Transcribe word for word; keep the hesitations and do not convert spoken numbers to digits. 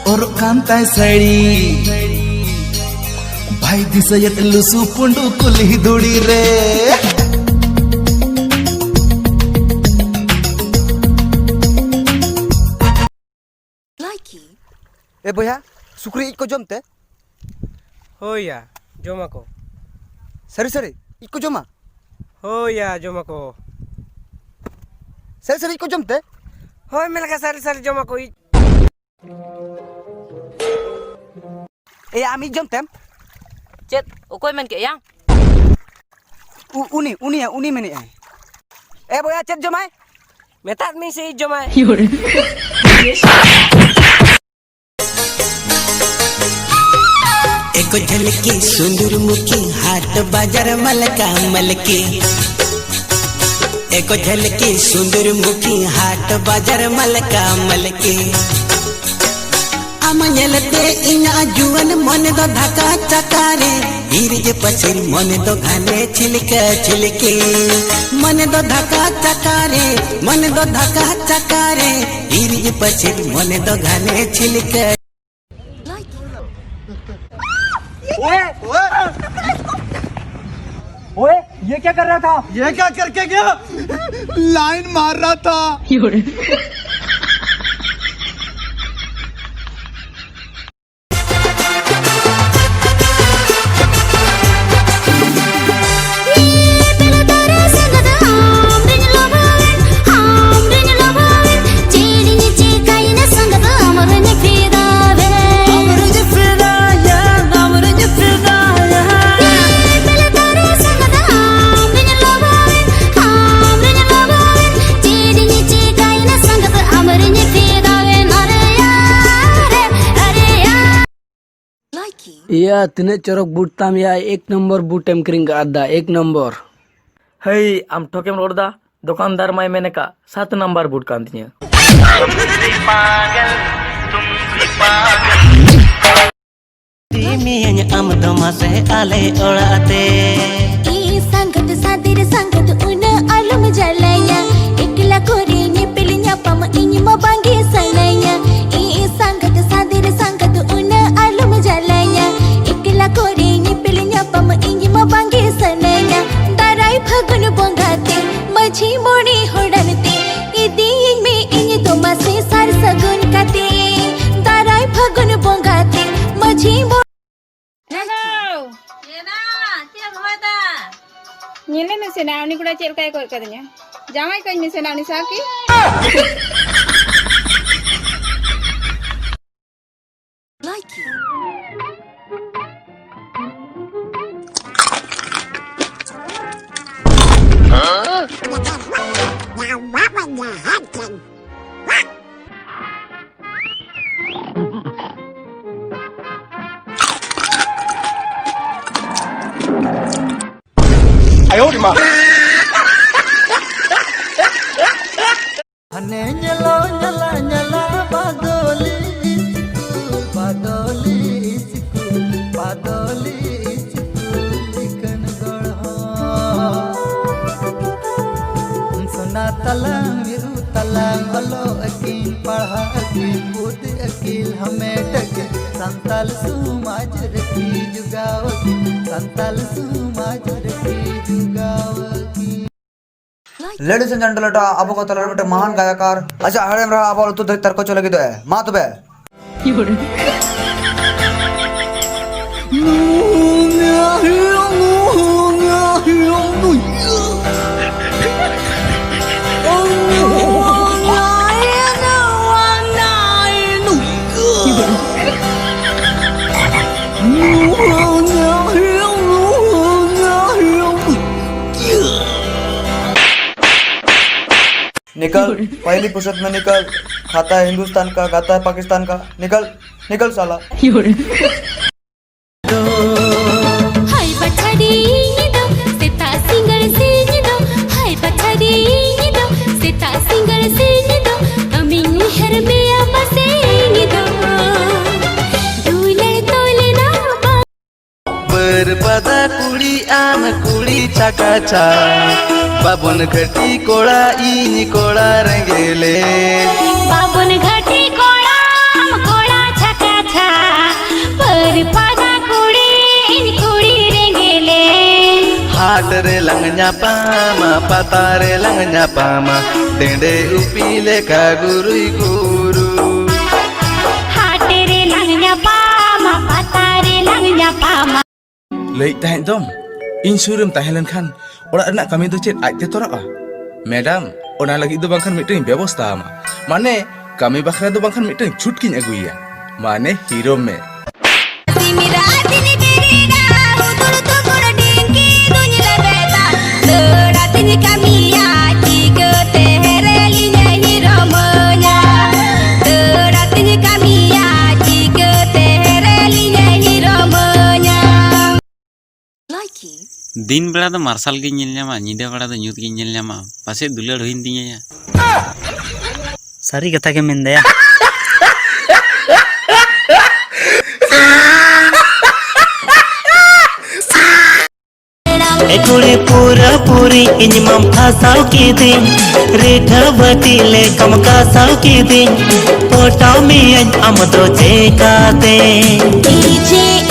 ᱦᱚᱨᱚᱜ ᱠᱟᱱ ᱛᱟᱭ ᱥᱟᱹᱲᱤ, ᱵᱟᱭ ᱫᱤᱥᱟᱹᱭᱮᱫ ᱞᱩᱥᱩ ᱯᱩᱸᱰᱩ ᱠᱩᱞᱦᱤ ᱫᱷᱩᱲᱤ ᱨᱮ᱾ ᱞᱟᱭᱠᱤ᱾ ᱮ ᱵᱚᱭᱦᱟ, ᱥᱩᱠᱨᱤ ᱤᱡ ᱠᱚ ᱡᱚᱢ ᱛᱮ? ᱦᱳᱭ ᱭᱟ, ᱡᱚᱢᱟ ᱠᱚ᱾ ᱥᱟᱹᱨᱤ ᱥᱟᱹᱨᱤ ᱤᱡ ᱠᱚ ᱡᱚᱢᱟ? ᱦᱳᱭ ᱭᱟ, ᱡᱚᱢᱟ ᱠᱚ᱾ ᱥᱟᱹᱨᱤ ᱥᱟᱹᱨᱤ ᱤᱡ ᱠᱚ ᱡᱚᱢ ᱛᱮ? ᱦᱳᱭ, ᱢᱮᱱ ᱞᱮᱠᱷᱟᱱ ᱥᱟᱹᱨᱤ ᱥᱟᱹᱨᱤ ᱡᱚᱢᱟ ᱠᱚ ᱤᱡ᱾ ᱮᱭᱟ, ᱟᱢ ᱤᱡ ᱡᱚᱢ ᱛᱮᱢ? ᱪᱮᱫ? ᱚᱠᱚᱭ ᱢᱮᱱ ᱠᱮᱫ ᱭᱟ? ᱩ-, ᱩᱱᱤ, ᱩᱱᱤ, ᱩᱱᱤ ᱢᱮᱱᱮᱫᱼᱟᱭ᱾ ᱮ ᱵᱚᱭᱦᱟ, ᱪᱮᱫ ᱡᱚᱢᱟᱭ? ᱢᱮᱛᱟᱫ ᱢᱮ ᱥᱮ ᱤᱡ ᱡᱚᱢᱟᱭ᱾ ᱮᱠᱚ ᱡᱷᱟᱹᱞᱠᱤ ᱥᱩᱸᱫᱩᱨ ᱢᱩᱠᱷᱤ ᱦᱟᱴ ᱵᱟᱡᱟᱨ ᱢᱟᱞᱠᱟ ᱢᱟᱞᱠᱤ᱾ ᱮᱠᱚ ᱡᱷᱟᱹᱞᱠᱤ ᱥᱩᱸᱫᱩᱨ ᱢᱩᱠᱷᱤ ᱦᱟᱴ ᱵᱟᱡᱟᱨ ᱢᱟᱞᱠᱟ ᱢᱟᱞᱠᱤ᱾ ᱟᱢ ᱧᱮᱞᱛᱮ ᱤᱧᱟᱜ ᱡᱩᱣᱟᱹᱱ ᱢᱚᱱᱮ ᱫᱚ ᱫᱷᱟᱠᱟ ᱪᱟᱠᱟ ᱨᱮ, ᱦᱤᱨᱤᱡ ᱯᱟᱹᱥᱤᱨ ᱢᱚᱱᱮ ᱫᱚ ᱜᱷᱟᱱᱮ ᱪᱷᱤᱞᱠᱟᱹ ᱪᱷᱤᱞᱠᱤ᱾ ᱢᱚᱱᱮ ᱫᱚ ᱫᱷᱟᱠᱟ ᱪᱟᱠᱟ ᱨᱮ, ᱢᱚᱱᱮ ᱫᱚ ᱫᱷᱟᱠᱟ ᱪᱟᱠᱟ ᱨᱮ, ᱦᱤᱨᱤᱡ ᱯᱟᱹᱥᱤᱨ ᱢᱚᱱᱮ ᱫᱚ ᱜᱷᱟᱱᱮ ᱪᱷᱤᱞᱠᱟᱹ᱾ ओए, ओए, ओए, ये क्या कर रहा था? ये क्या करके गया? लाइन मार रहा था। ᱤᱭᱟ, ᱛᱤᱱᱟᱹᱜ ᱪᱚᱨᱚᱠ ᱵᱩᱴ ᱛᱟᱢ ᱭᱟ, ᱮᱠ ᱱᱚᱢᱵᱚᱨ ᱵᱩᱴ ᱮᱢ ᱠᱤᱨᱤᱧ ᱠᱟᱫᱟ, ᱮᱠ ᱱᱚᱢᱵᱚᱨ᱾ ᱦᱟᱹᱭ, ᱟᱢ ᱴᱷᱚᱠᱮᱢ ᱨᱚᱲ ᱫᱟ, ᱫᱚᱠᱟᱱᱫᱟᱨ ᱢᱟᱭ ᱢᱮᱱ ᱟᱠᱟᱫ ᱥᱟᱛ ᱱᱟᱢᱵᱟᱨ ᱵᱩᱴ ᱠᱟᱱ ᱛᱤᱧᱟᱹ᱾ ᱤᱫᱤ ᱢᱤᱭᱟᱹᱧ ᱟᱢ ᱫᱚ ᱢᱟᱥᱮ ᱟᱞᱮ ᱚᱲᱟᱜ ᱛᱮ᱾ ᱤ ᱥᱟᱸᱜᱟᱛ ᱥᱟᱫᱤᱨ ᱥᱟᱸᱜᱟᱛ ᱩᱱᱟᱹᱜ ᱟᱞᱚᱢ ᱡᱟᱞᱟᱭᱟ, ᱮᱠᱞᱟ ᱠᱚᱨᱮ ᱧᱮᱯᱮᱞ ᱧᱟᱯᱟᱢ ᱤᱧ ᱢᱟ ᱵᱟᱝᱜᱮ ᱥᱟᱱᱟᱭᱟ᱾ ᱤ ᱥᱟᱸᱜᱟᱛ ᱥᱟᱫᱤᱨ ᱥᱮᱱᱟ, ᱩᱱᱤ ᱠᱚᱲᱟ ᱪᱮᱫ ᱞᱮᱠᱟᱭ ᱠᱚᱭᱚᱜ ᱠᱟᱫᱤᱧᱟ? ᱡᱟᱶᱟᱭ ᱠᱟᱹᱧ ᱢᱮ ᱥᱮᱱᱟ ᱩᱱᱤ ᱥᱟᱶ ᱠᱤ? Like you. ᱦᱟᱱᱮ ᱧᱮᱞᱚᱜ ᱧᱟᱞᱟ ᱧᱟᱞᱟ ᱵᱟᱫᱚᱞᱤ ᱤᱥᱠᱩᱞ, ᱵᱟᱫᱚᱞᱤ ᱤᱥᱠᱩᱞ, ᱵᱟᱫᱚᱞᱤ ᱤᱥᱠᱩᱞ ᱤᱠᱟᱹᱱ ᱜᱚᱲᱦᱚᱱ᱾ ᱥᱚᱱᱟ ᱛᱟᱞᱟᱝ ᱢᱤᱨᱩ ᱛᱟᱞᱟᱝ ᱚᱞᱚᱜ ᱟᱹᱠᱤᱱ ᱯᱟᱲᱦᱟᱜ ᱟᱹᱠᱤᱱ ᱵᱩᱫᱷᱤ ᱟᱹᱠᱤᱞ ᱦᱟᱢᱮᱴ ᱟᱹᱠᱤᱱ ᱥᱟᱱᱛᱟᱞ ᱥᱚᱢᱟᱡᱽ ᱨᱮᱠᱤ ᱡᱚᱜᱟᱣ ᱟᱹᱠᱤᱱ ᱥᱟᱱᱛᱟᱞ ᱥᱚᱢᱟᱡᱽ ᱨᱮᱠᱤ ᱡᱚᱜᱟᱣ ᱟᱹᱠᱤᱱ᱾ Ladies and gentlemen, ᱟᱵᱚ ᱠᱚ ᱛᱟᱞᱟᱨᱮ ᱢᱤᱫᱴᱮᱱ ᱢᱟᱦᱟᱱ ᱜᱟᱭᱟᱠᱟᱨ ᱟᱡᱟᱜ ᱦᱮᱲᱮᱢ ᱨᱟᱦᱟ ᱟᱵᱚ ᱞᱩᱛᱩᱨ ᱫᱷᱟᱹᱨᱤᱡ ᱛᱟᱨᱠᱚ ᱦᱚᱪᱚ ᱞᱟᱹᱜᱤᱫ ᱮ᱾ ᱢᱟ ᱛᱚᱵᱮ᱾ निकल, पहली फुर्सत में निकल। खाता है हिंदुस्तान का, खाता है पाकिस्तान का। निकल, निकल साला। ᱦᱟᱭ ᱵᱟᱪᱷᱟᱨᱤ ᱤᱧ ᱫᱚ ᱥᱮᱛᱟᱜ ᱥᱤᱸᱜᱟᱹᱲ ᱥᱤᱧ ᱫᱚ, ᱦᱟᱭ ᱵᱟᱪᱷᱟᱨᱤ ᱤᱧ ᱫᱚ ᱥᱮᱛᱟᱜ ᱥᱤᱸᱜᱟᱹᱲ ᱥᱤᱧ ᱫᱚ, ᱠᱟᱹᱢᱤᱧ ᱦᱮᱨ ᱢᱮᱭᱟ ᱢᱟᱥᱮ ᱤᱧ ᱫᱚ᱾ ᱫᱩᱞᱟᱹᱲ ᱛᱚᱞᱮᱱᱟ ᱵᱟ- ᱵᱟᱹᱨᱯᱟᱫᱟ ᱠᱩᱲᱤ ᱟᱢ ᱠᱩᱲᱤ ᱪᱷᱟᱠᱟ ᱪᱷᱟ, ᱵᱟᱵᱚᱱ ᱜᱷᱟᱹᱴᱤ ᱠᱚᱲᱟ ᱤᱧ ᱠᱚᱲᱟ ᱨᱮᱸᱜᱮᱞᱮ᱾ ᱵᱟᱵᱚᱱ ᱜᱷᱟᱹᱴᱤ ᱠᱚᱲᱟ ᱟᱢ ᱠᱚᱲᱟ ᱪᱷᱟᱠᱟ ᱪᱷᱟ, ᱵᱟᱹᱨᱯᱟᱫᱟ ᱠᱩᱲᱤ ᱤᱧ ᱠᱩᱲᱤ ᱨᱮᱸᱜᱮᱞᱮ᱾ ᱦᱟᱴ ᱨᱮᱞᱟᱝ ᱧᱟᱯᱟᱢᱟ, ᱯᱟᱛᱟ ᱨᱮᱞᱟᱝ ᱧᱟᱯᱟᱢᱟ, ᱰᱮᱸᱰᱮ ᱩᱯᱤ ᱞᱮᱠᱟ ᱜᱩᱨᱩᱭ ᱜᱩᱨᱩ᱾ ᱦᱟᱴ ᱨᱮᱞᱟᱝ ᱧᱟᱯᱟᱢᱟ, ᱯᱟᱛᱟ ᱨᱮᱞᱟᱝ ᱧᱟᱯᱟᱢᱟ᱾ ᱞᱟᱹᱭᱮᱫ ᱛᱟᱦᱮᱸᱫ ᱫᱚᱢ, ᱤᱧ ᱥᱩᱨ ᱨᱮᱢ ᱛᱟᱦᱮᱸ ᱞᱮᱱᱠᱷᱟᱱ ᱚᱲᱟᱜ ᱨᱮᱱᱟᱜ ᱠᱟᱹᱢᱤ ᱫᱚ ᱪᱮᱫ ᱟᱡ ᱛᱮ ᱛᱚᱨᱟᱜᱼᱟ? ᱢᱮᱰᱟᱢ, ᱚᱱᱟ ᱞᱟᱹᱜᱤᱫ ᱫᱚ ᱵᱟᱝᱠᱷᱟᱱ ᱢᱤᱫᱴᱟᱝ ᱵᱮᱵᱚᱥᱛᱟ ᱟᱢᱟ᱾ ᱢᱟᱱᱮ, ᱠᱟᱹᱢᱤ ᱵᱟᱠᱷᱨᱟ ᱫᱚ ᱵᱟᱝᱠᱷᱟᱱ ᱢᱤᱫᱴᱟᱝ ᱪᱷᱩᱴᱠᱤᱧ ᱟᱹᱜᱩᱭᱟ᱾ ᱢᱟᱱᱮ, ᱦᱤᱨᱳ ᱢᱮ᱾ ᱥᱤᱢᱨᱟᱜ ᱛᱤᱧ ᱵᱮᱨᱮᱫᱟ, ᱦᱩᱫᱩᱲ ᱫᱷᱩᱵᱩᱲ ᱰᱷᱤᱝᱠᱤ ᱫᱩᱧ ᱞᱮᱵᱮᱫᱟ᱾ ᱫᱟᱹᱲ ᱟᱛᱤᱧ ᱠᱟᱹᱢᱤᱭᱟ, ᱪᱤᱠᱟᱹᱛᱮ ᱦᱮᱨᱮᱞᱤᱧ ᱦᱤᱨᱳ ᱢᱟᱹᱧᱟ᱾ ᱫᱟᱹᱲ ᱟᱛᱤᱧ ᱠᱟᱹᱢᱤᱭᱟ, ᱪᱤᱠᱟᱹᱛᱮ ᱦᱮᱨᱮᱞᱤᱧ ᱦᱤᱨᱳ ᱢᱟᱹᱧᱟ᱾ ᱫᱤᱱ ᱵᱮᱲᱟ ᱫᱚ ᱢᱟᱨᱥᱟᱞ ᱜᱤᱧ ᱧᱮᱞ ᱧᱟᱢᱟ, ᱧᱤᱫᱟᱹ ᱵᱮᱲᱟ ᱫᱚ ᱧᱩᱛ ᱜᱤᱧ ᱧᱮᱞ ᱧᱟᱢᱟ᱾ ᱯᱟᱥᱮᱡ ᱫᱩᱞᱟᱹᱲ ᱦᱩᱭᱮᱱ ᱛᱤᱧᱟ ᱭᱟ᱾ ᱥᱟᱹᱨᱤ ᱠᱟᱛᱷᱟ ᱜᱮ ᱢᱮᱱᱫᱟᱭᱟ᱾ ᱮ ᱠᱩᱲᱤ ᱯᱩᱨᱟᱹ ᱯᱩᱨᱤ ᱤᱧ ᱢᱟᱢ ᱯᱷᱟᱥᱟᱣ ᱠᱤᱫᱤᱧ, ᱨᱤᱴᱷᱟᱹ ᱵᱟᱹᱴᱤ ᱞᱮᱠᱟᱢ ᱠᱟᱥᱟᱣ ᱠᱤᱫᱤᱧ, ᱯᱚᱴᱟᱣ ᱢᱤᱭᱟᱹᱧ ᱟᱢ ᱫᱚ ᱪᱮᱠᱟᱛᱮ? ᱤᱧ